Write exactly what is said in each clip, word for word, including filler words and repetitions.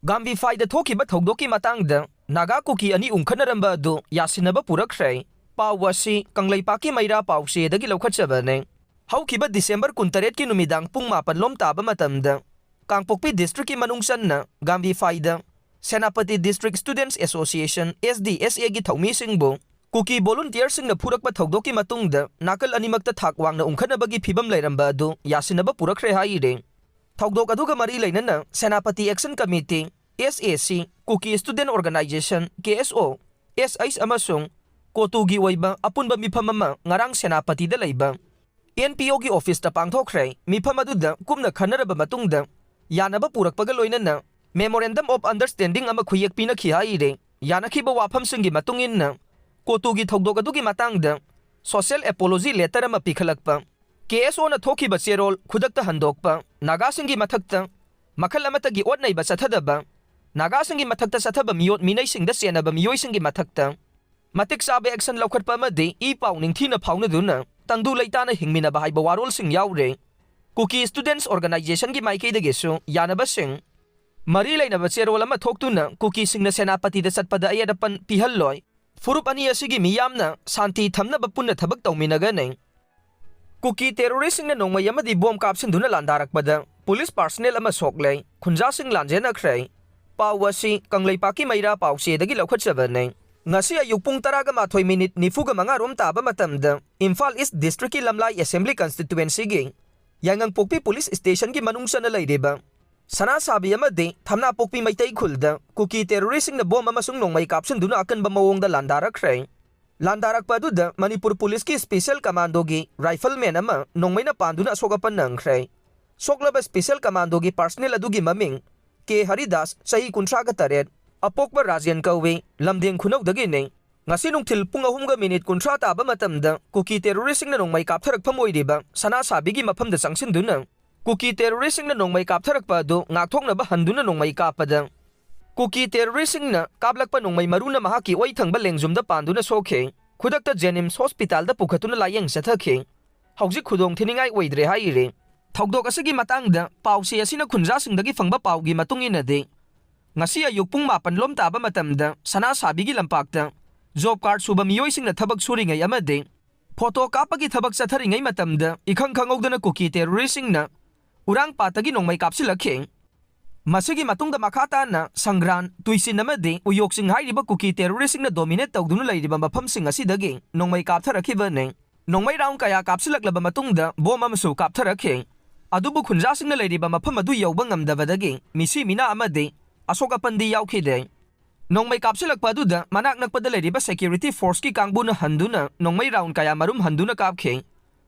ꯒꯥꯝꯕꯤꯐꯥꯏꯗ ꯊꯣꯛꯈꯤꯕ ꯊꯧꯗꯣꯛꯀꯤ ꯃꯇꯥꯡꯗ ꯅꯥꯒꯥ ꯀꯨꯀꯤ ꯑꯅꯤ ꯎꯪꯈꯠꯅꯔꯝꯕ ꯑꯗꯨ ꯌꯥꯁꯤꯟꯅꯕ ꯄꯨꯔꯛꯈ꯭ꯔꯦ꯫ ꯄꯥꯎ ꯑꯁꯤ ꯀꯪꯂꯩꯄꯥꯛꯀꯤ ꯃꯩꯔꯥ ꯄꯥꯎꯆꯦꯗꯒꯤ ꯂꯧꯈꯠꯆꯕꯅꯤ꯫ ꯍꯧꯈꯤꯕ ꯗꯤꯁꯦꯝꯕꯔ ꯀꯨꯟꯇꯔꯦꯠꯀꯤ ꯅꯨꯃꯤꯗꯥꯡ ꯄꯨꯡ ꯃꯥꯄꯟ ꯂꯣꯝ ꯇꯥꯕ ꯃꯇꯝꯗ ꯀꯥꯡꯄꯣꯛꯄꯤ ꯗꯤꯁꯇ꯭ꯔꯤꯛꯀꯤ ꯃꯅꯨꯡ ꯆꯟꯅ ꯒꯥꯝꯕꯤꯐꯥꯏꯗ Senapati district students association, S D S ꯑꯦꯒꯤ ꯊꯧꯃꯤꯁꯤꯡꯕꯨ ꯀꯨꯀꯤ ꯚꯣꯂꯨꯟꯇꯤꯌꯔꯁꯤꯡꯅ ꯐꯨꯔꯛꯄ ꯊꯧꯗꯣꯛꯀꯤ ꯃꯇꯨꯡꯗ ꯅꯥꯀꯜ ꯑꯅꯤꯃꯛꯇ ꯊꯥꯛ ꯋꯥꯡꯅ ꯎꯪꯈꯠꯅꯕꯒꯤ ꯐꯤꯕꯝ ꯂꯩꯔꯝꯕ ꯑꯗꯨ ꯌꯥꯁꯤꯟꯅꯕ ꯄꯨꯔꯛꯈ꯭ꯔꯦ ꯍꯥꯏꯔꯤ꯫ ꯊꯧꯗꯣꯛ ꯑꯗꯨꯒ ꯃꯔꯤ ꯂꯩꯅꯅ ꯁꯦꯅꯥꯄꯇꯤ ꯑꯦꯛꯁꯟ ꯀꯃꯤꯇꯤ, ꯑꯦꯁ ꯑꯦ ꯁꯤ, ꯀꯨꯀꯤ ꯁ꯭ꯇꯨꯗꯦꯟꯠ ꯑꯣꯔꯒꯅꯥꯏꯖꯦꯁꯟ, ꯀꯦ ꯑꯦꯁ ꯑꯣ, ꯑꯦꯁ ꯑꯩꯆ ꯑꯃꯁꯨꯡ ꯀꯣꯇꯨꯒꯤ ꯑꯣꯏꯕ ꯑꯄꯨꯟꯕ ꯃꯤꯐꯝ ꯑꯃ ꯉꯔꯥꯡ ꯁꯦꯅꯥꯄꯇꯤꯗ ꯂꯩꯕ ꯑꯦꯟ ꯄꯤ ꯑꯣꯒꯤ ꯑꯣꯐꯤꯁꯇ ꯄꯥꯡꯊꯣꯛꯈ꯭ꯔꯦ꯫ ꯃꯤꯐꯝ ꯑꯗꯨꯗ ꯀꯨꯞꯅ ꯈꯟꯅꯔꯕ ꯃꯇꯨꯡꯗ ꯌꯥꯅꯕ ꯄꯨꯔꯛꯄꯒ ꯂꯣꯏꯅꯅ Memorandum of Understanding ꯑꯃ ꯈꯨꯌꯦꯛ ꯄꯤꯅꯈꯤ ꯍꯥꯏꯔꯤ꯫ ꯌꯥꯅꯈꯤꯕ ꯋꯥꯐꯝꯁꯤꯡꯒꯤ ꯃꯇꯨꯡ ꯏꯟꯅ ꯀꯣꯇꯨꯒꯤ ꯊꯧꯗꯣꯛ ꯑꯗꯨꯒꯤ ꯃꯇꯥꯡꯗ social apology letter ꯑꯃ ꯄꯤꯈꯠꯂꯛꯄ, ꯀꯦ ꯑꯦꯁ ꯑꯣꯅ ꯊꯣꯛꯈꯤꯕ ꯆꯦꯔꯣꯜ ꯈꯨꯗꯛꯇ ꯍꯟꯗꯣꯛꯄ, ꯅꯥꯒꯥꯁꯤꯡꯒꯤ ꯃꯊꯛꯇ ꯃꯈꯜ ꯑꯃꯠꯇꯒꯤ ꯑꯣꯠ ꯅꯩꯕ ꯆꯠꯊꯗꯕ, ꯅꯥꯒꯥꯁꯤꯡꯒꯤ ꯃꯊꯛꯇ ꯆꯠꯊꯕ ꯃꯤꯑꯣꯠ ꯃꯤꯅꯩꯁꯤꯡꯗ ꯆꯦꯟꯅꯕ ꯃꯤꯑꯣꯏꯁꯤꯡꯒꯤ ꯃꯊꯛꯇ ꯃꯇꯤꯛ ꯆꯥꯕ ꯑꯦꯛꯁꯟ ꯂꯧꯈꯠꯄ ꯑꯃꯗꯤ ꯏ ꯄꯥꯎ ꯅꯤꯡꯊꯤꯅ ꯐꯥꯎꯅꯗꯨꯅ ꯇꯪꯗꯨ ꯂꯩꯇꯥꯅ ꯍꯤꯡꯃꯤꯟꯅꯕ ꯍꯥꯏꯕ ꯋꯥꯔꯣꯜꯁꯤꯡ ꯌꯥꯎꯔꯦ꯫ ꯀꯨꯀꯤ ꯁ꯭ꯇꯨꯗꯦꯟꯠꯁ ꯑꯣꯔꯒꯅꯥꯏꯖꯦꯁꯟꯒꯤ ꯃꯥꯏꯀꯩꯗꯒꯤꯁꯨ ꯌꯥꯅꯕꯁꯤꯡ ꯃꯔꯤ ꯂꯩꯅꯕ ꯆꯦꯔꯣꯜ ꯑꯃ ꯊꯣꯛꯇꯨꯅ ꯀꯨꯀꯤꯁꯤꯡꯅ ꯁꯦꯅꯥꯄꯇꯤꯗ ꯆꯠꯄꯗ ꯑꯌꯦꯠ ꯑꯄꯟ ꯄꯤꯍꯜꯂꯣꯏ, ꯐꯨꯔꯨꯞ ꯑꯅꯤ ꯑꯁꯤꯒꯤ ꯃꯤꯌꯥꯝꯅ ꯁꯥꯟꯇꯤ ꯊꯝꯅꯕ ꯄꯨꯟꯅ ꯊꯕꯛ ꯇꯧꯃꯤꯟꯅꯒꯅꯤ꯫ ꯀꯨꯀꯤ ꯇꯦꯔꯣꯔꯤꯁꯁꯤꯡꯅ ꯅꯣꯡꯃꯩ ꯑꯃꯗꯤ ꯕꯣꯝ ꯀꯥꯞꯁꯤꯟꯗꯨꯅ ꯂꯥꯟꯗꯥꯔꯛꯄꯗ ꯄꯨꯂꯤꯁ ꯄꯥꯔꯁꯅꯦꯜ ꯑꯃ ꯁꯣꯛꯂꯦ, ꯈꯨꯟꯖꯥꯁꯤꯡ ꯂꯥꯟꯖꯦꯟꯅꯈ꯭ꯔꯦ꯫ ꯄꯥꯎ ꯑꯁꯤ ꯀꯪꯂꯩꯄꯥꯛꯀꯤ ꯃꯩꯔꯥ ꯄꯥꯎꯆꯦꯗꯒꯤ ꯂꯧꯈꯠꯆꯕꯅꯤ꯫ ꯉꯁꯤ ꯑꯌꯨꯛ ꯄꯨꯡ ꯇꯔꯥꯒ ꯃꯥꯊꯣꯏ ꯃꯤꯅꯤꯠ ꯅꯤꯐꯨꯒ ꯃꯉꯥ ꯔꯣꯝ ꯇꯥꯕ ꯃꯇꯝꯗ ꯏꯝꯐꯥꯜ ꯏꯁ ꯗꯤꯁꯇ꯭ꯔꯤꯛꯀꯤ ꯂꯝꯂꯥꯏ ꯑꯦꯁꯦꯝꯕ꯭ꯂꯤ ꯀꯟꯁꯇꯤꯇ꯭ꯋꯦꯟꯁꯤꯒꯤ ꯌꯥꯏꯉꯪꯄꯣꯛꯄꯤ ꯄꯨꯂꯤꯁ ꯁ꯭ꯇꯦꯁꯟꯒꯤ ꯃꯅꯨꯡ ꯆꯟꯅ ꯂꯩꯔꯤꯕ ꯁꯅꯥꯁꯥꯕꯤ ꯑꯃꯗꯤ ꯊꯝꯅꯥꯄꯣꯛꯄꯤ ꯃꯩꯇꯩ ꯈꯨꯜꯗ ꯀꯨꯀꯤ ꯇꯦꯔꯣꯔꯤꯁꯁꯤꯡꯅ ꯕꯣꯝ ꯑꯃꯁꯨꯡ ꯅꯣꯡꯃꯩ ꯀꯥꯞꯁꯤꯟꯗꯨꯅ ꯑꯀꯟꯕ ꯃꯑꯣꯡꯗ ꯂꯥꯟꯗꯥꯔꯛꯈ꯭ꯔꯦ꯫ ꯂꯥꯟꯗꯥꯔꯛꯄ ꯑꯗꯨꯗ ꯃꯅꯤꯄꯨꯔ ꯄꯨꯂꯤꯁꯀꯤ ꯁ꯭ꯄꯦꯁꯤꯌꯦꯜ ꯀꯃꯥꯟꯗꯣꯒꯤ ꯔꯥꯏꯐꯜꯃꯦꯟ ꯑꯃ ꯅꯣꯡꯃꯩꯅ ꯄꯥꯟꯗꯨꯅ ꯑꯁꯣꯛ ꯑꯄꯟ ꯅꯪꯈ꯭ꯔꯦ꯫ ꯁꯣꯛꯂꯕ ꯁ꯭ꯄꯦꯁꯤꯌꯦꯜ ꯀꯃꯥꯟꯗꯣꯒꯤ ꯄꯥꯔꯁꯅꯦꯜ ꯑꯗꯨꯒꯤ ꯃꯃꯤꯡ ꯀꯦ ꯍꯔꯤꯗꯥꯁ, ꯆꯍꯤ ꯀꯨꯟꯊ꯭ꯔꯥꯒ ꯇꯔꯦꯠ, ꯑꯄꯣꯛꯄ ꯔꯥꯖꯦꯟ ꯀꯧꯏ, ꯂꯝꯗꯦꯡ ꯈꯨꯅꯧꯗꯒꯤꯅꯤ꯫ ꯉꯁꯤ ꯅꯨꯡꯊꯤꯜ ꯄꯨꯡ ꯑꯍꯨꯝꯒ ꯃꯤꯅꯤꯠ ꯀꯨꯟꯊ꯭ꯔꯥ ꯇꯥꯕ ꯃꯇꯝꯗ ꯀꯨꯀꯤ ꯇꯦꯔꯣꯔꯤꯁꯁꯤꯡꯅ ꯅꯣꯡꯃꯩ ꯀꯥꯞꯊꯔꯛꯐꯝ ꯑꯣꯏꯔꯤꯕ ꯁꯅꯥꯁꯥꯕꯤꯒꯤ ꯃꯐꯝꯗ ꯆꯪꯁꯤꯟꯗꯨꯅ ꯀꯨꯀꯤ ꯇꯦꯔꯣꯔꯤꯁꯁꯤꯡꯅ ꯅꯣꯡꯃꯩ ꯀꯥꯞꯊꯔꯛꯄ ꯑꯗꯨ ꯉꯥꯛꯊꯣꯛꯅꯕ ꯍꯟꯗꯨꯅ ꯅꯣꯡꯃꯩ ꯀꯥꯞꯄꯗ ꯀꯨꯀꯤ ꯇꯦꯔꯣꯔꯤꯁꯁꯤꯡꯅ ꯀꯥꯞꯂꯛꯄ ꯅꯣꯡꯃꯩ ꯃꯔꯨꯅ ꯃꯍꯥꯛꯀꯤ ꯑꯣꯏ ꯊꯪꯕ ꯂꯦꯡꯖꯨꯝꯗ ꯄꯥꯟꯗꯨꯅ ꯁꯣꯛꯈꯤ꯫ ꯈꯨꯗꯛꯇ ꯖꯦꯅꯤꯝꯁ ꯍꯣꯁꯄꯤꯇꯥꯜꯗ ꯄꯨꯈꯠꯇꯨꯅ ꯂꯥꯌꯦꯡ ꯆꯠꯊꯈꯤ꯫ ꯍꯧꯖꯤꯛ ꯈꯨꯗꯣꯡ ꯊꯤꯅꯤꯡꯉꯥꯏ ꯑꯣꯏꯗ꯭ꯔꯦ ꯍꯥꯏꯔꯤ꯫ ꯊꯧꯗꯣꯛ ꯑꯁꯤꯒꯤ ꯃꯇꯥꯡꯗ ꯄꯥꯎꯆꯦ ꯑꯁꯤꯅ ꯈꯨꯟꯖꯥꯁꯤꯡꯗꯒꯤ ꯐꯪꯕ ꯄꯥꯎꯒꯤ ꯃꯇꯨꯡ ꯏꯟꯅꯗꯤ, ꯉꯁꯤ ꯑꯌꯨꯛ ꯄꯨꯡ ꯃꯥꯄꯟ ꯂꯣꯝ ꯇꯥꯕ ꯃꯇꯝꯗ ꯁꯅꯥꯁꯥꯕꯤꯒꯤ ꯂꯝꯄꯥꯛꯇ ꯖꯣꯕ ꯀꯥꯔꯗ ꯁꯨꯕ ꯃꯤꯑꯣꯏꯁꯤꯡꯅ ꯊꯕꯛ ꯁꯨꯔꯤꯉꯩ ꯑꯃꯗꯤ ꯐꯣꯇꯣ ꯀꯥꯞꯄꯒꯤ ꯊꯕꯛ ꯆꯠꯊꯔꯤꯉꯩ ꯃꯇꯝꯗ ꯏꯈꯪ ꯈꯪꯍꯧꯗꯅ ꯀꯨꯀꯤ ꯇꯦꯔꯣꯔꯤꯁꯁꯤꯡꯅ ꯎꯔꯥꯡꯄꯥꯠꯇꯒꯤ ꯅꯣꯡꯃꯩ ꯀꯥꯞꯁꯤꯜꯂꯛꯈꯤ꯫ ꯃꯁꯤꯒꯤ ꯃꯇꯨꯡꯗ ꯃꯈꯥ ꯇꯥꯅ ꯁꯪꯒ꯭ꯔꯥꯟ, ꯇꯨꯏꯆꯤꯟ ꯑꯃꯗꯤ ꯎꯌꯣꯛꯆꯤꯡ ꯍꯥꯏꯔꯤꯕ ꯀꯨꯀꯤ ꯇꯦꯔꯣꯔꯤꯁꯁꯤꯡꯅ ꯗꯣꯃꯤꯅꯦꯠ ꯇꯧꯗꯨꯅ ꯂꯩꯔꯤꯕ ꯃꯐꯝꯁꯤꯡ ꯑꯁꯤꯗꯒꯤ ꯅꯣꯡꯃꯩ ꯀꯥꯞꯊꯔꯛꯈꯤꯕꯅꯤ꯫ ꯅꯣꯡꯃꯩ ꯔꯥꯎꯟ ꯀꯌꯥ ꯀꯥꯞꯁꯤꯜꯂꯛꯂꯕ ꯃꯇꯨꯡꯗ ꯕꯣꯝ ꯑꯃꯁꯨ ꯀꯥꯞꯊꯔꯛꯈꯤ꯫ ꯑꯗꯨꯕꯨ ꯈꯨꯟꯖꯥꯁꯤꯡꯅ ꯂꯩꯔꯤꯕ ꯃꯐꯝ ꯑꯗꯨ ꯌꯧꯕ ꯉꯝꯗꯕꯗꯒꯤ ꯃꯤꯁꯤ ꯃꯤꯅꯥ ꯑꯃꯗꯤ ꯑꯁꯣꯛ ꯑꯄꯟꯗꯤ ꯌꯥꯎꯈꯤꯗꯦ꯫ ꯅꯣꯡꯃꯩ ꯀꯥꯞꯁꯤꯜꯂꯛꯄ ꯑꯗꯨꯗ ꯃꯅꯥꯛ ꯅꯛꯄꯗ ꯂꯩꯔꯤꯕ ꯁꯦꯀ꯭ꯌꯨꯔꯤꯇꯤ ꯐꯣꯔꯁꯀꯤ ꯀꯥꯡꯕꯨꯅ ꯍꯟꯗꯨꯅ ꯅꯣꯡꯃꯩ ꯔꯥꯎꯟ ꯀꯌꯥ ꯃꯔꯨꯝ ꯍꯟꯗꯨꯅ ꯀꯥꯞꯈꯤ꯫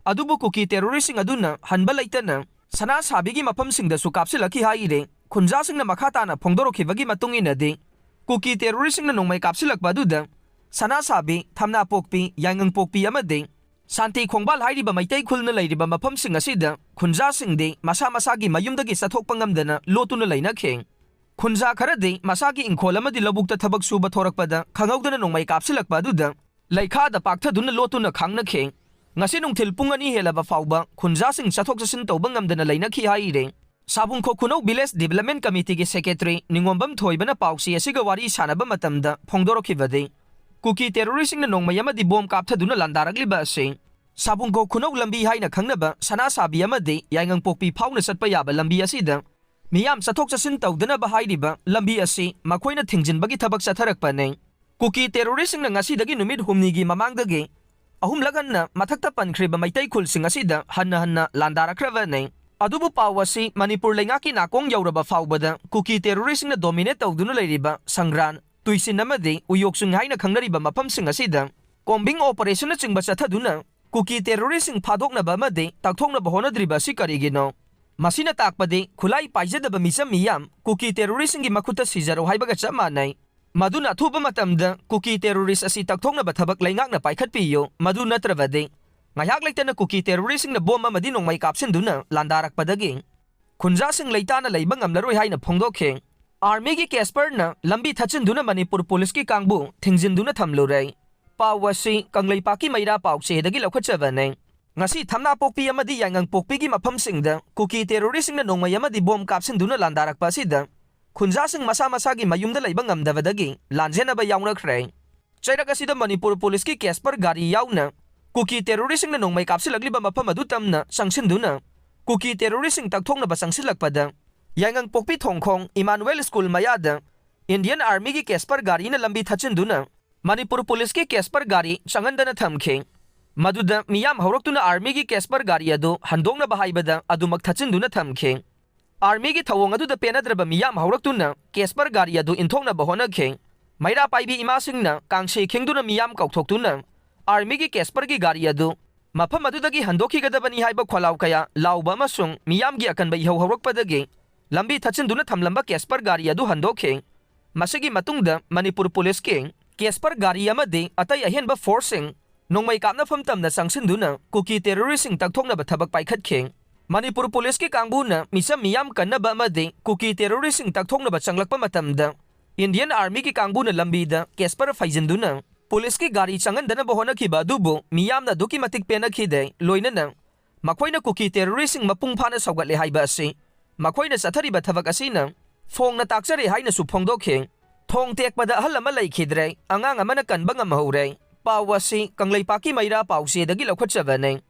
ꯑꯗꯨꯕꯨ ꯀꯨꯀꯤ ꯇꯦꯔꯣꯔꯤꯁꯁꯤꯡ ꯑꯗꯨꯅ ꯍꯟꯕ ꯂꯩꯇꯅ ꯁꯅꯥꯁꯥꯕꯤꯒꯤ ꯃꯐꯝꯁꯤꯡꯗꯁꯨ ꯀꯥꯞꯁꯤꯜꯂꯛꯈꯤ ꯍꯥꯏꯔꯤ꯫ ꯈꯨꯟꯖꯥꯁꯤꯡꯅ ꯃꯈꯥ ꯇꯥꯅ ꯐꯣꯡꯗꯣꯔꯛꯈꯤꯕꯒꯤ ꯃꯇꯨꯡ ꯏꯟꯅꯗꯤ, ꯀꯨꯀꯤ ꯇꯦꯔꯣꯔꯤꯁꯁꯤꯡꯅ ꯅꯣꯡꯃꯩ ꯀꯥꯞꯁꯤꯜꯂꯛꯄ ꯑꯗꯨꯗ ꯁꯅꯥꯁꯥꯕꯤ, ꯊꯝꯅꯥꯄꯣꯛꯄꯤ, ꯌꯥꯏꯉꯪꯄꯣꯛꯄꯤ ꯑꯃꯗꯤ ꯁꯥꯟꯇꯤ ꯈꯣꯡꯕꯥꯜ ꯍꯥꯏꯔꯤꯕ ꯃꯩꯇꯩ ꯈꯨꯜꯅ ꯂꯩꯔꯤꯕ ꯃꯐꯝꯁꯤꯡ ꯑꯁꯤꯗ ꯈꯨꯟꯖꯥꯁꯤꯡꯗꯤ ꯃꯁꯥ ꯃꯁꯥꯒꯤ ꯃꯌꯨꯝꯗꯒꯤ ꯆꯠꯊꯣꯛꯄ ꯉꯝꯗꯅ ꯂꯣꯠꯇꯨꯅ ꯂꯩꯅꯈꯤ꯫ ꯈꯨꯟꯖꯥ ꯈꯔꯗꯤ ꯃꯁꯥꯒꯤ ꯏꯪꯈꯣꯜ ꯑꯃꯗꯤ ꯂꯧꯕꯨꯛꯇ ꯊꯕꯛ ꯁꯨꯕ ꯊꯣꯔꯛꯄꯗ ꯈꯪꯍꯧꯗꯅ ꯅꯣꯡꯃꯩ ꯀꯥꯞꯁꯤꯜꯂꯛꯄ ꯑꯗꯨꯗ ꯂꯩꯈꯥꯗ ꯄꯥꯛꯊꯗꯨꯅ ꯂꯣꯠꯇꯨꯅ ꯈꯥꯡꯅꯈꯤ꯫ ꯉꯁꯤ ꯅꯨꯡꯊꯤꯜ ꯄꯨꯡ ꯑꯅꯤ ꯍꯦꯜꯂꯕ ꯐꯥꯎꯕ ꯈꯨꯟꯖꯥꯁꯤꯡ ꯆꯠꯊꯣꯛ ꯆꯠꯁꯤꯟ ꯇꯧꯕ ꯉꯝꯗꯅ ꯂꯩꯅꯈꯤ ꯍꯥꯏꯔꯤ꯫ ꯁꯥꯕꯨꯡꯈꯣꯛ ꯈꯨꯅꯧ ꯚꯤꯂꯦꯖ ꯗꯤꯕꯂꯞꯃꯦꯟ ꯀꯃꯤꯇꯤꯒꯤ ꯁꯦꯀ꯭ꯔꯦꯇꯔꯤ ꯅꯤꯉꯣꯝꯕꯝ ꯊꯣꯏꯕꯅ ꯄꯥꯎꯆꯦ ꯑꯁꯤꯒ ꯋꯥꯔꯤ ꯁꯥꯟꯅꯕ ꯃꯇꯝꯗ ꯐꯣꯡꯗꯣꯔꯛꯈꯤꯕꯗꯤ, ꯀꯨꯀꯤ ꯇꯦꯔꯣꯔꯤꯁꯁꯤꯡꯅ ꯅꯣꯡꯃꯩ ꯑꯃꯗꯤ ꯕꯣꯝ ꯀꯥꯞꯊꯗꯨꯅ ꯂꯥꯟꯗꯥꯔꯛꯂꯤꯕ ꯑꯁꯤ ꯁꯥꯕꯨꯡꯈꯣꯛ ꯈꯨꯅꯧ ꯂꯝꯕꯤ ꯍꯥꯏꯅ ꯈꯪꯅꯕ ꯁꯅꯥꯁꯥꯕꯤ ꯑꯃꯗꯤ ꯌꯥꯏꯉꯪꯄꯣꯛꯄꯤ ꯐꯥꯎꯅ ꯆꯠꯄ ꯌꯥꯕ ꯂꯝꯕꯤ ꯑꯁꯤꯗ ꯃꯤꯌꯥꯝ ꯆꯠꯊꯣꯛ ꯆꯠꯁꯤꯟ ꯇꯧꯗꯅꯕ ꯍꯥꯏꯔꯤꯕ ꯂꯝꯕꯤ ꯑꯁꯤ ꯃꯈꯣꯏꯅ ꯊꯤꯡꯖꯤꯟꯕꯒꯤ ꯊꯕꯛ ꯆꯠꯊꯔꯛꯄꯅꯤ꯫ ꯀꯨꯀꯤ ꯇꯦꯔꯣꯔꯤꯁꯁꯤꯡꯅ ꯉꯁꯤꯗꯒꯤ ꯅꯨꯃꯤꯠ ꯍꯨꯝꯅꯤꯒꯤ ꯃꯃꯥꯡꯗꯒꯤ ꯑꯍꯨꯝꯂꯛ ꯍꯟꯅ ꯃꯊꯛꯇ ꯄꯟꯈ꯭ꯔꯤꯕ ꯃꯩꯇꯩ ꯈꯨꯜꯁꯤꯡ ꯑꯁꯤꯗ ꯍꯟꯅ ꯍꯟꯅ ꯂꯥꯟꯗꯥꯔꯛꯈ꯭ꯔꯕꯅꯤ꯫ ꯑꯗꯨꯕꯨ ꯄꯥꯎ ꯑꯁꯤ ꯃꯅꯤꯄꯨꯔ ꯂꯩꯉꯥꯛꯀꯤ ꯅꯥꯀꯣꯡ ꯌꯧꯔꯕ ꯐꯥꯎꯕꯗ ꯀꯨꯀꯤ ꯇꯦꯔꯣꯔꯤꯁꯁꯤꯡꯅ ꯗꯣꯃꯤꯅꯦꯠ ꯇꯧꯗꯨꯅ ꯂꯩꯔꯤꯕ ꯁꯪꯒ꯭ꯔꯥꯟ, ꯇꯨꯏꯆꯤꯟ ꯑꯃꯗꯤ ꯎꯌꯣꯛꯆꯤꯡ ꯍꯥꯏꯅ ꯈꯪꯅꯔꯤꯕ ꯃꯐꯝꯁꯤꯡ ꯑꯁꯤꯗ ꯀꯣꯝꯕꯤꯡ ꯑꯣꯄꯔꯦꯁꯟꯅꯆꯤꯡꯕ ꯆꯠꯊꯗꯨꯅ ꯀꯨꯀꯤ ꯇꯦꯔꯣꯔꯤꯁꯁꯤꯡ ꯐꯥꯗꯣꯛꯅꯕ ꯑꯃꯗꯤ ꯇꯥꯛꯊꯣꯛꯅꯕ ꯍꯣꯠꯅꯗ꯭ꯔꯤꯕ ꯑꯁꯤ ꯀꯔꯤꯒꯤꯅꯣ? ꯃꯁꯤꯅ ꯇꯥꯛꯄꯗꯤ ꯈꯨꯠꯂꯥꯏ ꯄꯥꯏꯖꯗꯕ ꯃꯤꯆꯝ ꯃꯤꯌꯥꯝ ꯀꯨꯀꯤ ꯇꯦꯔꯣꯔꯤꯁꯁꯤꯡꯒꯤ ꯃꯈꯨꯠꯇ ꯁꯤꯖꯔꯣ ꯍꯥꯏꯕꯒ ꯆꯞ ꯃꯥꯟꯅꯩ꯫ ꯃꯗꯨꯅ ꯑꯊꯨꯕ ꯃꯇꯝꯗ ꯀꯨꯀꯤ ꯇꯦꯔꯣꯔꯤꯁ ꯑꯁꯤ ꯇꯛꯊꯣꯛꯅꯕ ꯊꯕꯛ ꯂꯩꯉꯥꯛꯅ ꯄꯥꯏꯈꯠꯄꯤꯌꯨ, ꯃꯗꯨ ꯅꯠꯇ꯭ꯔꯕꯗꯤ ꯉꯥꯏꯍꯥꯛ ꯂꯩꯇꯅ ꯀꯨꯀꯤ ꯇꯦꯔꯣꯔꯤꯁꯁꯤꯡꯅ ꯕꯣꯝ ꯑꯃꯗꯤ ꯅꯣꯡꯃꯩ ꯀꯥꯞꯁꯤꯟꯗꯨꯅ ꯂꯥꯟꯗꯥꯔꯛꯄꯗꯒꯤ ꯈꯨꯟꯖꯥꯁꯤꯡ ꯂꯩꯇꯥꯅ ꯂꯩꯕ ꯉꯝꯂꯔꯣꯏ ꯍꯥꯏꯅ ꯐꯣꯡꯗꯣꯛꯈꯤ꯫ ꯑꯥꯔꯃꯤꯒꯤ ꯀꯦꯁꯄꯔꯅ ꯂꯝꯕꯤ ꯊꯠꯆꯤꯟꯗꯨꯅ ꯃꯅꯤꯄꯨꯔ ꯄꯨꯂꯤꯁꯀꯤ ꯀꯥꯡꯕꯨ ꯊꯤꯡꯖꯤꯟꯗꯨꯅ ꯊꯝꯂꯨꯔꯦ꯫ ꯄꯥꯎ ꯑꯁꯤ ꯀꯪꯂꯩꯄꯥꯛꯀꯤ ꯃꯩꯔꯥ ꯄꯥꯎꯆꯦꯗꯒꯤ ꯂꯧꯈꯠꯆꯕꯅꯤ꯫ ꯉꯁꯤ ꯊꯝꯅꯥꯄꯣꯛꯄꯤ ꯑꯃꯗꯤ ꯌꯥꯏꯉꯪꯄꯣꯛꯄꯤꯒꯤ ꯃꯐꯝꯁꯤꯡꯗ ꯀꯨꯀꯤ ꯇꯦꯔꯣꯔꯤꯁꯁꯤꯡꯅ ꯅꯣꯡꯃꯩ ꯑꯃꯗꯤ ꯕꯣꯝ ꯀꯥꯞꯁꯤꯟꯗꯨꯅ ꯂꯥꯟꯗꯥꯔꯛꯄ ꯑꯁꯤꯗ ꯈꯨꯟꯖꯥꯁꯤꯡ ꯃꯁꯥ ꯃꯁꯥꯒꯤ ꯃꯌꯨꯝꯗ ꯂꯩꯕ ꯉꯝꯗꯕꯗꯒꯤ ꯂꯥꯟꯖꯦꯟꯅꯕ ꯌꯥꯎꯅꯈ꯭ꯔꯦ꯫ ꯆꯩꯔꯛ ꯑꯁꯤꯗ ꯃꯅꯤꯄꯨꯔ ꯄꯨꯂꯤꯁꯀꯤ ꯀꯦꯁꯄꯔ ꯒꯥꯔꯤ ꯌꯥꯎꯅ ꯀꯨꯀꯤ ꯇꯦꯔꯣꯔꯤꯁꯁꯤꯡꯅ ꯅꯣꯡꯃꯩ ꯀꯥꯞꯁꯤꯜꯂꯛꯂꯤꯕ ꯃꯐꯝ ꯑꯗꯨ ꯇꯝꯅ ꯆꯪꯁꯤꯟꯗꯨꯅ ꯀꯨꯀꯤ ꯇꯦꯔꯣꯔꯤꯁꯁꯤꯡ ꯇꯛꯊꯣꯛꯅꯕ ꯆꯪꯁꯤꯜꯂꯛꯄꯗ ꯌꯥꯏꯉꯪꯄꯣꯛꯄꯤ ꯊꯣꯡꯈꯣꯡ ꯏꯃꯥꯅꯨꯋꯦꯜ ꯁ꯭ꯀꯨꯜ ꯃꯌꯥꯗ ꯏꯟꯗꯤꯌꯟ ꯑꯥꯔꯃꯤꯒꯤ ꯀꯦꯁꯄꯔ ꯒꯥꯔꯤꯅ ꯂꯝꯕꯤ ꯊꯠꯆꯤꯟꯗꯨꯅ ꯃꯅꯤꯄꯨꯔ ꯄꯨꯂꯤꯁꯀꯤ ꯀꯦꯁꯄꯔ ꯒꯥꯔꯤ ꯆꯪꯍꯟꯗꯅ ꯊꯝꯈꯤ꯫ ꯃꯗꯨꯗ ꯃꯤꯌꯥꯝ ꯍꯧꯔꯛꯇꯨꯅ ꯑꯥꯔꯃꯤꯒꯤ ꯀꯦꯁꯄꯔ ꯒꯥꯔꯤ ꯑꯗꯨ ꯍꯟꯗꯣꯛꯅꯕ ꯍꯥꯏꯕꯗ ꯑꯗꯨꯃꯛ ꯊꯠꯆꯤꯟꯗꯨꯅ ꯊꯝꯈꯤ꯫ ꯑꯥꯔꯃꯤꯒꯤ ꯊꯧꯑꯣꯡ ꯑꯗꯨꯗ ꯄꯦꯟꯅꯗ꯭ꯔꯕ ꯃꯤꯌꯥꯝ ꯍꯧꯔꯛꯇꯨꯅ ꯀꯦꯁꯄꯔ ꯒꯥꯔꯤ ꯑꯗꯨ ꯏꯟꯊꯣꯛꯅꯕ ꯍꯣꯠꯅꯈꯤ꯫ ꯃꯩꯔꯥ ꯄꯥꯏꯕꯤ ꯏꯃꯥꯁꯤꯡꯅ ꯀꯥꯡꯁꯦ ꯈꯤꯡꯗꯨꯅ ꯃꯤꯌꯥꯝ ꯀꯧꯊꯣꯛꯇꯨꯅ ꯑꯥꯔꯃꯤꯒꯤ ꯀꯦꯁꯄꯔꯒꯤ ꯒꯥꯔꯤ ꯑꯗꯨ ꯃꯐꯝ ꯑꯗꯨꯗꯒꯤ ꯍꯟꯗꯣꯛꯈꯤꯒꯗꯕꯅꯤ ꯍꯥꯏꯕ ꯈꯣꯜꯂꯥꯎ ꯀꯌꯥ ꯂꯥꯎꯕ ꯑꯃꯁꯨꯡ ꯃꯤꯌꯥꯝꯒꯤ ꯑꯀꯟꯕ ꯏꯍꯧ ꯍꯧꯔꯛꯄꯗꯒꯤ ꯂꯝꯕꯤ ꯊꯠꯆꯤꯟꯗꯨꯅ ꯊꯝꯂꯝꯕ ꯀꯦꯁꯄꯔ ꯒꯥꯔꯤ ꯑꯗꯨ ꯍꯟꯗꯣꯛꯈꯤ꯫ ꯃꯁꯤꯒꯤ ꯃꯇꯨꯡꯗ ꯃꯅꯤꯄꯨꯔ ꯄꯨꯂꯤꯁꯀꯤ ꯀꯦꯁꯄꯔ ꯒꯥꯔꯤ ꯑꯃꯗꯤ ꯑꯇꯩ ꯑꯍꯦꯟꯕ ꯐꯣꯔꯁꯁꯤꯡ ꯅꯣꯡꯃꯩ ꯀꯥꯞꯅꯐꯝ ꯇꯝꯅ ꯆꯪꯁꯤꯟꯗꯨꯅ ꯀꯨꯀꯤ ꯇꯦꯔꯣꯔꯤꯁꯁꯤꯡ ꯇꯛꯊꯣꯛꯅꯕ ꯊꯕꯛ ꯄꯥꯏꯈꯠꯈꯤ꯫ ꯃꯅꯤꯄꯨꯔ ꯄꯨꯂꯤꯁꯀꯤ ꯀꯥꯡꯕꯨꯅ ꯃꯤꯆꯝ ꯃꯤꯌꯥꯝ ꯀꯟꯅꯕ ꯑꯃꯗꯤ ꯀꯨꯀꯤ ꯇꯦꯔꯣꯔꯤꯁꯁꯤꯡ ꯇꯛꯊꯣꯛꯅꯕ ꯆꯪꯂꯛꯄ ꯃꯇꯝꯗ ꯏꯟꯗꯤꯌꯟ ꯑꯥꯔꯃꯤꯒꯤ ꯀꯥꯡꯕꯨꯅ ꯂꯝꯕꯤꯗ ꯀꯦꯁꯄꯔ ꯐꯩꯖꯤꯟꯗꯨꯅ ꯄꯨꯂꯤꯁꯀꯤ ꯒꯥꯔꯤ ꯆꯪꯍꯟꯗꯅꯕ ꯍꯣꯠꯅꯈꯤꯕ ꯑꯗꯨꯕꯨ ꯃꯤꯌꯥꯝꯅ ꯑꯗꯨꯛꯀꯤ ꯃꯇꯤꯛ ꯄꯦꯟꯅꯈꯤꯗꯦ꯫ ꯂꯣꯏꯅꯅ ꯃꯈꯣꯏꯅ ꯀꯨꯀꯤ ꯇꯦꯔꯣꯔꯤꯁꯁꯤꯡ ꯃꯄꯨꯡ ꯐꯥꯅ ꯁꯧꯒꯠꯂꯦ ꯍꯥꯏꯕ ꯑꯁꯤ ꯃꯈꯣꯏꯅ ꯆꯠꯊꯔꯤꯕ ꯊꯕꯛ ꯑꯁꯤꯅ ꯐꯣꯡꯅ ꯇꯥꯛꯆꯔꯦ ꯍꯥꯏꯅꯁꯨ ꯐꯣꯡꯗꯣꯛꯈꯤ꯫ ꯊꯣꯡ ꯇꯦꯛꯄꯗ ꯑꯍꯜ ꯑꯃ ꯂꯩꯈꯤꯗ꯭ꯔꯦ, ꯑꯉꯥꯡ ꯑꯃꯅ ꯀꯟꯕ ꯉꯝꯍꯧꯔꯦ꯫ ꯄꯥꯎ ꯑꯁꯤ ꯀꯪꯂꯩꯄꯥꯛꯀꯤ ꯃꯩꯔꯥ ꯄꯥꯎꯆꯦꯗꯒꯤ ꯂꯧꯈꯠꯆꯕꯅꯤ꯫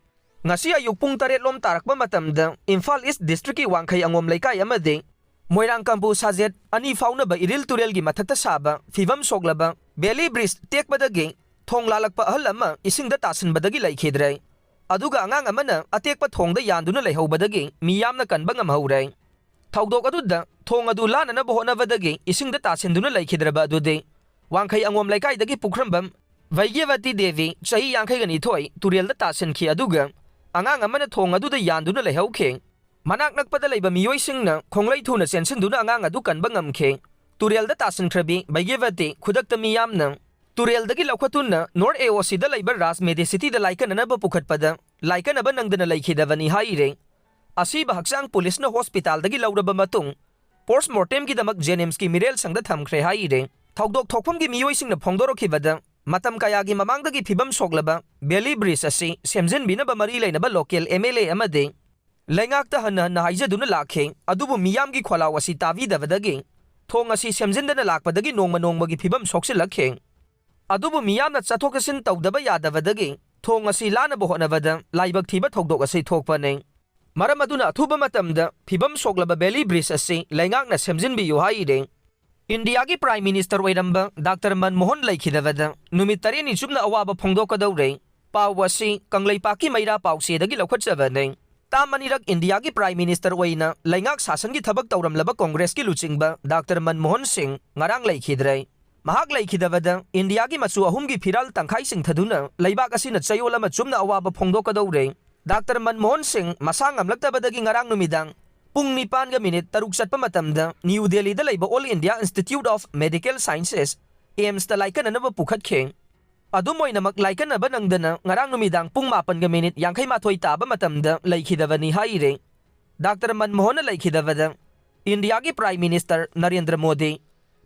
ꯉꯁꯤ ꯑꯌꯨꯛ ꯄꯨꯡ ꯇꯔꯦꯠ ꯂꯣꯝ ꯇꯥꯔꯛꯄ ꯃꯇꯝꯗ ꯏꯝꯐꯥꯜ ꯏꯁ ꯗꯤꯁꯇ꯭ꯔꯤꯛꯀꯤ ꯋꯥꯡꯈꯩ ꯑꯉꯣꯝ ꯂꯩꯀꯥꯏ ꯑꯃꯗꯤ ꯃꯣꯏꯔꯥꯡ ꯀꯝꯄꯨ ꯁꯥꯖꯦꯠ ꯑꯅꯤ ꯐꯥꯎꯅꯕ ꯏꯔꯤꯜ ꯇꯨꯔꯦꯜꯒꯤ ꯃꯊꯛꯇ ꯁꯥꯕ ꯐꯤꯕꯝ ꯁꯣꯛꯂꯕ ꯕꯦꯂꯤ ꯕ꯭ꯔꯤꯖ ꯇꯦꯛꯄꯗꯒꯤ ꯊꯣꯡ ꯂꯥꯜꯂꯛꯄ ꯑꯍꯜ ꯑꯃ ꯏꯁꯤꯡꯗ ꯇꯥꯁꯤꯟꯕꯗꯒꯤ ꯂꯩꯈꯤꯗ꯭ꯔꯦ꯫ ꯑꯗꯨꯒ ꯑꯉꯥꯡ ꯑꯃꯅ ꯑꯇꯦꯛꯄ ꯊꯣꯡꯗ ꯌꯥꯟꯗꯨꯅ ꯂꯩꯍꯧꯕꯗꯒꯤ ꯃꯤꯌꯥꯝꯅ ꯀꯟꯕ ꯉꯝꯍꯧꯔꯦ꯫ ꯊꯧꯗꯣꯛ ꯑꯗꯨꯗ ꯊꯣꯡ ꯑꯗꯨ ꯂꯥꯟꯅꯅꯕ ꯍꯣꯠꯅꯕꯗꯒꯤ ꯏꯁꯤꯡꯗ ꯇꯥꯁꯤꯟꯗꯨꯅ ꯂꯩꯈꯤꯗ꯭ꯔꯕ ꯑꯗꯨꯗꯤ ꯋꯥꯡꯈꯩ ꯑꯉꯣꯝ ꯂꯩꯀꯥꯏꯗꯒꯤ ꯄꯨꯈ꯭ꯔꯝꯕꯝ ꯚꯩꯒ꯭ꯌꯋꯇꯤ ꯗꯦꯕꯤ, ꯆꯍꯤ ꯌꯥꯡꯈꯩꯒ ꯅꯤꯊꯣꯏ, ꯇꯨꯔꯦꯜꯗ ꯇꯥꯁꯤꯟꯈꯤ, ꯑꯗꯨꯒ ꯑꯉꯥꯡ ꯑꯃꯅ ꯊꯣꯡ ꯑꯗꯨꯗ ꯌꯥꯟꯗꯨꯅ ꯂꯩꯍꯧꯈꯤ꯫ ꯃꯅꯥꯛ ꯅꯛꯄꯗ ꯂꯩꯕ ꯃꯤꯑꯣꯏꯁꯤꯡꯅ ꯈꯣꯡꯂꯩ ꯊꯨꯅ ꯆꯦꯟꯁꯤꯟꯗꯨꯅ ꯑꯉꯥꯡ ꯑꯗꯨ ꯀꯟꯕ ꯉꯝꯈꯤ꯫ ꯇꯨꯔꯦꯜꯗ ꯇꯥꯁꯤꯟꯈ꯭ꯔꯕꯤ ꯚꯩꯒ꯭ꯌꯋꯇꯤ ꯈꯨꯗꯛꯇ ꯃꯤꯌꯥꯝꯅ ꯇꯨꯔꯦꯜꯗꯒꯤ ꯂꯧꯈꯠꯇꯨꯅ ꯅꯣꯔꯠ ꯑꯦ ꯑꯣ ꯁꯤꯗ ꯂꯩꯕ ꯔꯥꯖ ꯃꯦꯗꯤꯁꯤꯇꯤꯗ ꯂꯥꯏꯀꯠꯅꯅꯕ ꯄꯨꯈꯠꯄꯗ ꯂꯥꯏꯀꯠꯅꯕ ꯅꯪꯗꯅ ꯂꯩꯈꯤꯗꯕꯅꯤ ꯍꯥꯏꯔꯦ꯫ ꯑꯁꯤꯕ ꯍꯛꯆꯥꯡ ꯄꯨꯂꯤꯁꯅ ꯍꯣꯁꯄꯤꯇꯥꯜꯗꯒꯤ ꯂꯧꯔꯕ ꯃꯇꯨꯡ ꯄꯣꯁꯃꯣꯔꯇꯦꯝꯒꯤꯗꯃꯛ ꯖꯦꯅꯤꯝꯁꯀꯤ ꯃꯤꯔꯦꯜ ꯁꯪꯗ ꯊꯝꯈ꯭ꯔꯦ ꯍꯥꯏꯔꯦ꯫ ꯊꯧꯗꯣꯛ ꯊꯣꯛꯐꯝꯒꯤ ꯃꯤꯑꯣꯏꯁꯤꯡꯅ ꯐꯣꯡꯗꯣꯔꯛꯈꯤꯕꯗ ꯃꯇꯝ ꯀꯌꯥꯒꯤ ꯃꯃꯥꯡꯗꯒꯤ ꯐꯤꯕꯝ ꯁꯣꯛꯂꯕ ꯕꯦꯂꯤ ꯕ꯭ꯔꯤꯖ ꯑꯁꯤ ꯁꯦꯝꯖꯤꯟꯕꯤꯅꯕ ꯃꯔꯤ ꯂꯩꯅꯕ ꯂꯣꯀꯦꯜ ꯑꯦꯝ ꯑꯦꯜ ꯑꯦ ꯑꯃꯗꯤ ꯂꯩꯉꯥꯛꯇ ꯍꯟꯅ ꯍꯟꯅ ꯍꯥꯏꯖꯗꯨꯅ ꯂꯥꯛꯈꯤ, ꯑꯗꯨꯕꯨ ꯃꯤꯌꯥꯝꯒꯤ ꯈꯣꯜꯂꯥꯎ ꯑꯁꯤ ꯇꯥꯕꯤꯗꯕꯗꯒꯤ ꯊꯣꯡ ꯑꯁꯤ ꯁꯦꯝꯖꯤꯟꯗꯅ ꯂꯥꯛꯄꯗꯒꯤ ꯅꯣꯡꯃ ꯅꯣꯡꯃꯒꯤ ꯐꯤꯕꯝ ꯁꯣꯛꯆꯤꯜꯂꯛꯈꯤ꯫ ꯑꯗꯨꯕꯨ ꯃꯤꯌꯥꯝꯅ ꯆꯠꯊꯣꯛ ꯆꯠꯁꯤꯟ ꯇꯧꯗꯕ ꯌꯥꯗꯕꯗꯒꯤ ꯊꯣꯡ ꯑꯁꯤ ꯂꯥꯟꯅꯕ ꯍꯣꯠꯅꯕꯗ ꯂꯥꯏꯕꯛ ꯊꯤꯕ ꯊꯧꯗꯣꯛ ꯑꯁꯤ ꯊꯣꯛꯄꯅꯤ꯫ ꯃꯔꯝ ꯑꯗꯨꯅ ꯑꯊꯨꯕ ꯃꯇꯝꯗ ꯐꯤꯕꯝ ꯁꯣꯛꯂꯕ ꯕꯦꯂꯤ ꯕ꯭ꯔꯤꯖ ꯑꯁꯤ ꯂꯩꯉꯥꯛꯅ ꯁꯦꯝꯖꯤꯟꯕꯤꯌꯨ ꯍꯥꯏꯔꯤ꯫ ꯏꯟꯗꯤꯌꯥꯒꯤ ꯄ꯭ꯔꯥꯏꯝ ꯃꯤꯅꯤꯁꯇꯔ ꯑꯣꯏꯔꯝꯕ ꯗꯥꯛꯇꯔ ꯃꯟꯃꯣꯍꯟ ꯂꯩꯈꯤꯗꯕꯗ ꯅꯨꯃꯤꯠ ꯇꯔꯦꯠꯅꯤ ꯆꯨꯞꯅ ꯑꯋꯥꯕ ꯐꯣꯡꯗꯣꯛꯀꯗꯧꯔꯦ꯫ ꯄꯥꯎ ꯑꯁꯤ ꯀꯪꯂꯩꯄꯥꯛꯀꯤ ꯃꯩꯔꯥ ꯄꯥꯎꯆꯦꯗꯒꯤ ꯂꯧꯈꯠꯆꯕꯅꯤ꯫ ꯇꯥꯝ ꯑꯅꯤꯔꯛ ꯏꯟꯗꯤꯌꯥꯒꯤ ꯄ꯭ꯔꯥꯏꯝ ꯃꯤꯅꯤꯁꯇꯔ ꯑꯣꯏꯅ ꯂꯩꯉꯥꯛ ꯁꯥꯁꯟꯒꯤ ꯊꯕꯛ ꯇꯧꯔꯝꯂꯕ ꯀꯣꯡꯒ꯭ꯔꯦꯁꯀꯤ ꯂꯨꯆꯤꯡꯕ ꯗꯥꯛꯇꯔ ꯃꯟꯃꯣꯍꯟ ꯁꯤꯡ ꯉꯔꯥꯡ ꯂꯩꯈꯤꯗ꯭ꯔꯦ꯫ ꯃꯍꯥꯛ ꯂꯩꯈꯤꯗꯕꯗ ꯏꯟꯗꯤꯌꯥꯒꯤ ꯃꯆꯨ ꯑꯍꯨꯝꯒꯤ ꯐꯤꯔꯥꯜ ꯇꯪꯈꯥꯏ ꯆꯤꯡꯊꯗꯨꯅ ꯂꯩꯕꯥꯛ ꯑꯁꯤꯅ ꯆꯌꯣꯜ ꯑꯃ ꯆꯨꯞꯅ ꯑꯋꯥꯕ ꯐꯣꯡꯗꯣꯛꯀꯗꯧꯔꯦ꯫ ꯗꯥꯛꯇꯔ ꯃꯟꯃꯣꯍꯟ ꯁꯤꯡ ꯃꯁꯥ ꯉꯝꯂꯛꯇꯕꯗꯒꯤ ꯉꯔꯥꯡ ꯅꯨꯃꯤꯗꯥꯡ ꯄꯨꯡ ꯅꯤꯄꯥꯟꯒ ꯃꯤꯅꯤꯠ ꯇꯔꯨꯛ ꯆꯠꯄ ꯃꯇꯝꯗ ꯅ꯭ꯌꯨ ꯗꯦꯜꯂꯤꯗ ꯂꯩꯕ All India Institute of Medical Sciences, ꯑꯦꯝꯁꯇ ꯂꯥꯏꯀꯠꯅꯅꯕ ꯄꯨꯈꯠꯈꯤ꯫ ꯑꯗꯨꯝ ꯑꯣꯏꯅꯃꯛ, ꯂꯥꯏꯀꯠꯅꯕ ꯅꯪꯗꯅ ꯉꯔꯥꯡ ꯅꯨꯃꯤꯗꯥꯡ ꯄꯨꯡ ꯃꯥꯄꯟꯒ ꯃꯤꯅꯤꯠ ꯌꯥꯡꯈꯩ ꯃꯥꯊꯣꯏ ꯇꯥꯕ ꯃꯇꯝꯗ ꯂꯩꯈꯤꯗꯕꯅꯤ ꯍꯥꯏꯔꯤ꯫ ꯗꯥꯛꯇꯔ ꯃꯟꯃꯣꯍꯟꯅ ꯂꯩꯈꯤꯗꯕꯗ ꯏꯟꯗꯤꯌꯥꯒꯤ prime minister Narendra Modi,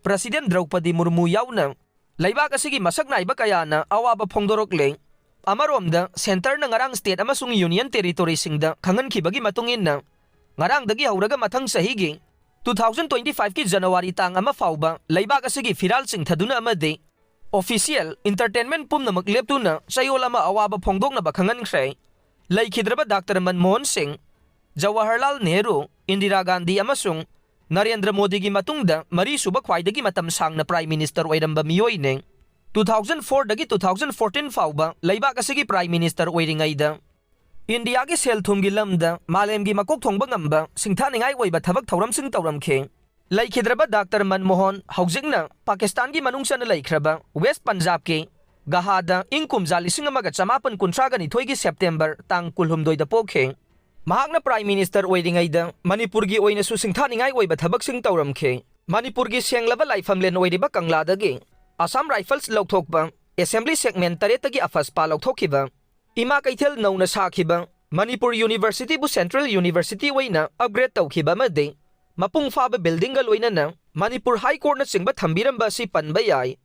president Droupadi Murmu ꯌꯥꯎꯅ ꯂꯩꯕꯥꯛ ꯑꯁꯤꯒꯤ ꯃꯁꯛ ꯅꯥꯏꯕ ꯀꯌꯥꯅ ꯑꯋꯥꯕ ꯐꯣꯡꯗꯣꯔꯛꯂꯦ꯫ ꯑꯃꯔꯣꯝꯗ, ꯁꯦꯟꯇꯔꯅ ꯉꯔꯥꯡ ꯁ꯭ꯇꯦꯠ ꯑꯃꯁꯨꯡ ꯌꯨꯅꯤꯌꯟ ꯇꯦꯔꯤꯇꯣꯔꯤꯁꯤꯡꯗ ꯈꯪꯍꯟꯈꯤꯕꯒꯤ ꯃꯇꯨꯡ ꯏꯟꯅ, ꯉꯔꯥꯡꯗꯒꯤ ꯍꯧꯔꯒ ꯃꯊꯪ ꯆꯍꯤꯒꯤ two thousand twenty five ꯀꯤ ꯖꯅꯋꯥꯔꯤ ꯇꯥꯡ ꯑꯃ ꯐꯥꯎꯕ ꯂꯩꯕꯥꯛ ꯑꯁꯤꯒꯤ ꯐꯤꯔꯥꯜ ꯆꯤꯡꯊꯗꯨꯅ ꯑꯃꯗꯤ ꯑꯣꯐꯤꯁꯤꯌꯦꯜ ꯏꯟꯇꯔꯇꯦꯟꯃꯦꯟ ꯄꯨꯝꯅꯃꯛ ꯂꯦꯞꯇꯨꯅ ꯆꯌꯣꯜ ꯑꯃ ꯑꯋꯥꯕ ꯐꯣꯡꯗꯣꯛꯅꯕ ꯈꯪꯍꯟꯈ꯭ꯔꯦ꯫ ꯂꯩꯈꯤꯗ꯭ꯔꯕ ꯗꯥꯛꯇꯔ ꯃꯟꯃꯣꯍꯟ ꯁꯤꯡ, ꯖꯋꯥꯍꯔꯂꯥꯜ ꯅꯦꯍꯔꯨ, ꯏꯟꯗꯤꯔꯥ ꯒꯥꯟꯙꯤ ꯑꯃꯁꯨꯡ ꯅꯔꯦꯟꯗ꯭ꯔ ꯃꯣꯗꯤꯒꯤ ꯃꯇꯨꯡꯗ ꯃꯔꯤꯁꯨꯕ ꯈ꯭ꯋꯥꯏꯗꯒꯤ ꯃꯇꯝ ꯁꯥꯡꯅ ꯄ꯭ꯔꯥꯏꯝ ꯃꯤꯅꯤꯁꯇꯔ ꯑꯣꯏꯔꯝꯕ ꯃꯤꯑꯣꯏꯅꯤ꯫ Two thousand four ꯗꯒꯤ two thousand fourteen ꯐꯥꯎꯕ ꯂꯩꯕꯥꯛ ꯑꯁꯤꯒꯤ ꯄ꯭ꯔꯥꯏꯝ ꯃꯤꯅꯤꯁꯇꯔ ꯑꯣꯏꯔꯤꯉꯩꯗ ꯏꯟꯗꯤꯌꯥꯒꯤ ꯁꯦꯜ ꯊꯨꯝꯒꯤ ꯂꯝꯗ ꯃꯥꯂꯦꯝꯒꯤ ꯃꯀꯣꯛ ꯊꯣꯡꯕ ꯉꯝꯕ ꯁꯤꯡꯊꯥꯅꯤꯡꯉꯥꯏ ꯑꯣꯏꯕ ꯊꯕꯛ ꯊꯧꯔꯝꯁꯤꯡ ꯇꯧꯔꯝꯈꯤ꯫ ꯂꯩꯈꯤꯗ꯭ꯔꯕ ꯗꯥꯛꯇꯔ ꯃꯟꯃꯣꯍꯟ ꯍꯧꯖꯤꯛꯅ ꯄꯥꯀꯤꯁꯇꯥꯟꯒꯤ ꯃꯅꯨꯡ ꯆꯟꯅ ꯂꯩꯈ꯭ꯔꯕ ꯋꯦꯁ ꯄꯟꯖꯥꯕꯀꯤ ꯒꯍꯥꯗ ꯏꯪ ꯀꯨꯝꯖꯥ ꯂꯤꯁꯤꯡ ꯑꯃꯒ ꯆꯃꯥꯄꯟ ꯀꯨꯟꯊ꯭ꯔꯥꯒ ꯅꯤꯊꯣꯏꯒꯤ ꯁꯦꯞꯇꯦꯝꯕꯔ ꯇꯥꯡ ꯀꯨꯟꯍꯨꯝꯗꯣꯏꯗ ꯄꯣꯛꯈꯤ꯫ ꯃꯍꯥꯛꯅ ꯄ꯭ꯔꯥꯏꯝ ꯃꯤꯅꯤꯁꯇꯔ ꯑꯣꯏꯔꯤꯉꯩꯗ ꯃꯅꯤꯄꯨꯔꯒꯤ ꯑꯣꯏꯅꯁꯨ ꯁꯤꯡꯊꯥꯅꯤꯡꯉꯥꯏ ꯑꯣꯏꯕ ꯊꯕꯛꯁꯤꯡ ꯇꯧꯔꯝꯈꯤ꯫ ꯃꯅꯤꯄꯨꯔꯒꯤ ꯁꯦꯡꯂꯕ ꯂꯥꯏꯐꯝꯂꯦꯟ ꯑꯣꯏꯔꯤꯕ ꯀꯪꯂꯥꯗꯒꯤ ꯑꯁꯥꯝ ꯔꯥꯏꯐꯜꯁ ꯂꯧꯊꯣꯛꯄ, ꯑꯦꯁꯦꯝꯕ꯭ꯂꯤ ꯁꯦꯒꯃꯦꯟ ꯇꯔꯦꯠꯇꯒꯤ ꯑꯐꯁꯄꯥ ꯂꯧꯊꯣꯛꯈꯤꯕ, ꯏꯃꯥ ꯀꯩꯊꯦꯜ ꯅꯧꯅ ꯁꯥꯈꯤꯕ ꯃꯅꯤꯄꯨꯔ ꯌꯨꯅꯤꯚꯔꯁꯤꯇꯤꯕꯨ ꯁꯦꯟꯇ꯭ꯔꯦꯜ ꯌꯨꯅꯤꯚꯔꯁꯤꯇꯤ ꯑꯣꯏꯅ ꯑꯞꯒ꯭ꯔꯦꯗ ꯇꯧꯈꯤꯕ ꯑꯃꯗꯤ ꯃꯄꯨꯡ ꯐꯥꯕ ꯕꯤꯜꯗꯤꯡꯒ ꯂꯣꯏꯅꯅ ꯃꯅꯤꯄꯨꯔ ꯍꯥꯏ ꯀꯣꯔꯠꯅꯆꯤꯡꯕ ꯊꯝꯕꯤꯔꯝꯕ ꯑꯁꯤ ꯄꯟꯕ ꯌꯥꯏ꯫